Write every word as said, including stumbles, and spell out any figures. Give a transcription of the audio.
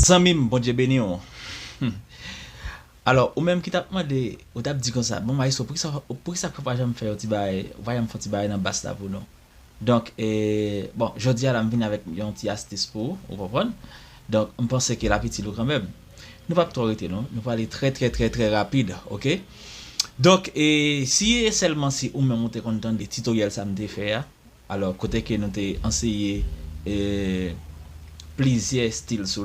Zanmi m, Bondye beni w. Alò, ou menm ki t ap mande, ou t ap di konsa, bon, Maestro, poukisa, poukisa w pa janm fè yon ti bagay, ou pa janm fè yon ti bagay nan bas la pou nou? Donk, e, bon, jodi a la, m vin avèk yon ti astis pou ou, ou konprann? Donk, m panse ke l ap itil ou kanmenm. Nou p ap twò rete, non. Nou prale trè, trè, trè, trè rapid, oke? Donk, e, si e sèlman si ou menm ou te konn tande titoryèl sa m te fè a, alò, kote ke nou te anseye, e, plizyè stil sou li.